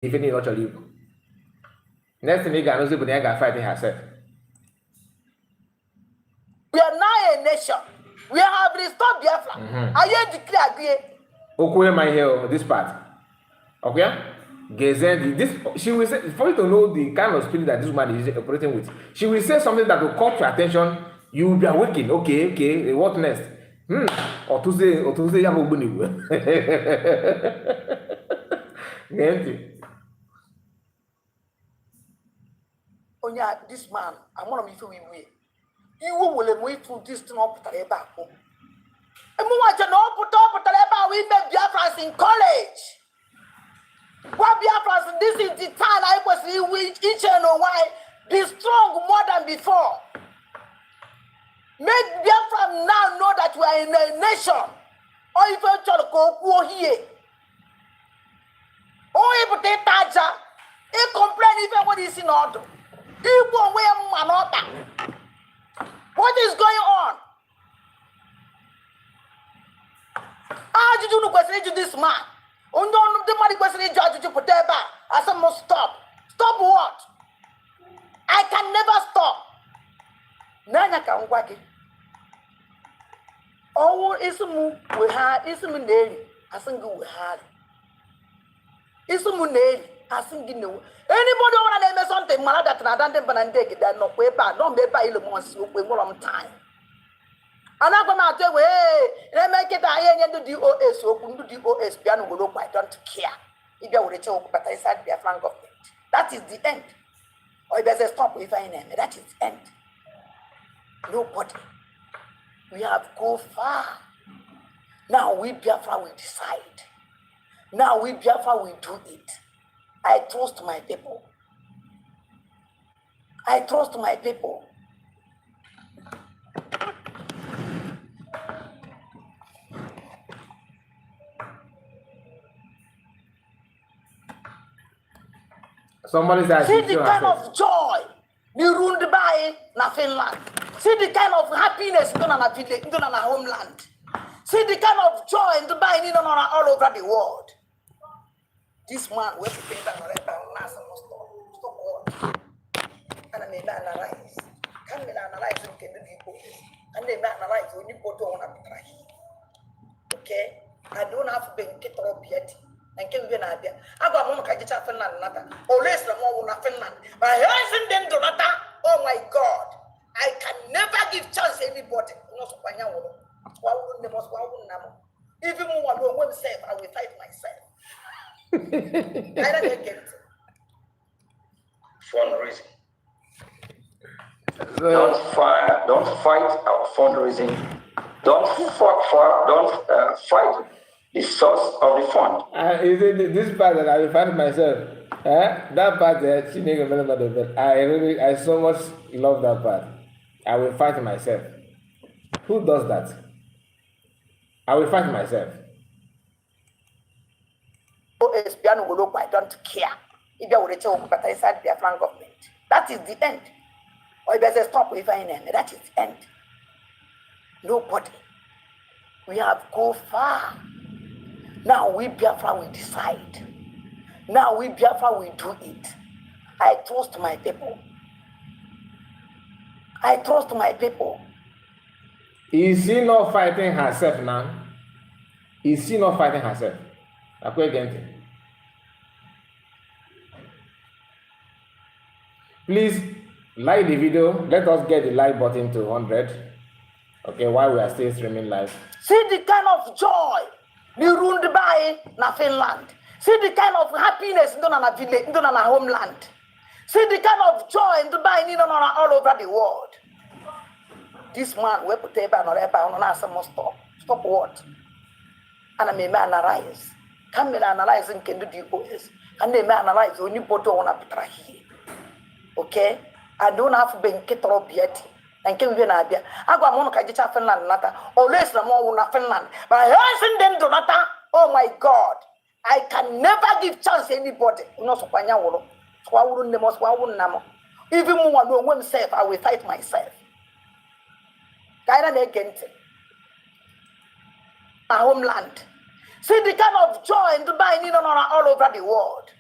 Ife niile ọ chọrọ ikwu, next thing ị ga-anụzi bụ na ya ga-fight herself. We are now a nation. We have restored Biafra. Anyị declare gị. Okwu ịma ihe o, this part, okay, gezie ntị. This, she will say, for you to know the kind of spirit that this woman is operating with, she will say something that will call your attention. You will be awakened. Okay, what next? Ọtụzie ọtụzie ya bụ ogbunigwe. Gee ntị. Onye a, this man, amụrụ m ife iwe iwe were m ịfụ this thing ọ pụtara ebe a kwụ mụnwa che na ọ pụtara ebe a wee ime Biafrans encourage, gwa Biafrans, this is the time anyị kwesịrị iwe iche n'onwe anyị, be strong more than before, make Biafra now know that we are in a nation. Ọ ife chọrọ ka o kwuo hie, onye pụta ịta aja, ịcomplain ife nwere isi na ọdụ, igbu onwe ya mma n'ọkpa. What is going on? Ajụjụ unu kwesịrị ịjụ this man, ndị ọnụ ndị mmadụ kwesịrị ịjụ ajụjụ, pụta ebe a asị m stop. Stop what? I can never stop. N'anya ka m gwa gị, ọnwụ isi m wegha, isi m na-eri, asị m gị wegharị isi m na-eri, asị m gị na anybody ọbụla na-eme something mara that na ada ndị mba na ndị egede nọkwa ebe a, nọ m ebe a ile m nsị okwu, enwerọ m time. Anakwa m atụ egwu. Ee, na-eme nkịta anyị enye ndị DOS okwu, ndị DOS bịa na were okwu. I don't care. Ịbịa were che okwu bata inside Biafran government, that is the end. Or ịbịa stop ife anyị na-eme, that is the end. Nobody. We have go far. Now we Biafra will decide. Now we Biafra will do it. I trust my people. I trust my people. Somebody said I See should the show kind herself. Of joy n'iru ndị be anyị na Finland. See the kind of happiness ndị nọ na village, ndị nọ na homeland. See the kind of joy ndị be anyị niile nọ na all over the world. This man wee pụta ebe a, nọrọ ebe a na-asị m stop. Stop what? Ana m eme analyze ka m mere analyze nke ndị Igbo, a na-eme analyze onye Igbo dị ọnwụ pụtara ihe. Okay, adị na afụbe nke tọrọ bịa dị na nke mbe na-abịa. Agwa m ụmụ ka jecha Finland nata ole sịrị m ọnwụ na Finland, ma ha esi ndị ndụ nata. Oh my God, I can never give chance anybody. Onye ọsọkwa anya nwụrụ, ọsọkwa wụrụ nne m, ọsọkwa wụrụ nna m, even m nwa onwe m sef, I will fight myself. Anyị na-ege ntị. Fundraising. So, Don't fight our fundraising. Don't fight, don't fight the source of the fund. You see, this part that I will find myself, eh? That part, Chineke mere mmadụ ebere. I really, I so much love that part. I will fight myself. Who does that? I will fight myself. OS bịa n'obodo okwu, I don't care. Ịbịa were che okwu bata inside Biafran government, that is the end. Or ịbịa say stop ife anyị na-eme, that is the end. Nobody. We have go far. Now we Biafra will decide. Now we Biafra will do it. I trust my people. I trust my people. Is she not fighting herself now? Is she not fighting herself? Akwa ege ntị. Please like the video. Let us get the like button to 100. Okay, while we are still streaming live. See the kind of joy n'iru ndị be anyị na Finland. See the kind of happiness ndị nọ na village, ndị nọ na homeland. See the kind of joy ndị be anyị niile nọ na all over the world. This man wee pụta ebe a, nọrọ ebe a nọ na-asị m stop. Stop what? Ana m eme analyze ka m mere analyze nke ndị DOS, ka m na-eme analyze onye Igbo dị ọnwụ pụtara hie. Okay, adị ụnụ afụbe nke tọrọ bịa dị na nke mbe na-abịa. Agwa m ụnụ ka jecha Finland nata ole sịrị m ọnwụ na Finland, ma ha esi ndị ndụ nata. Oh my God, I can never give chance anybody. Onye ọsọkwa anya nwụrụ, ọsọkwa wụrụ nne m, ọsọkwa wụrụ nna m, even m nwa n'onwe m sef, I will fight myself. Ka anyị na-ege ntị. Na homeland. See the kind of joy ndị be anyị niile nọ na all over the world.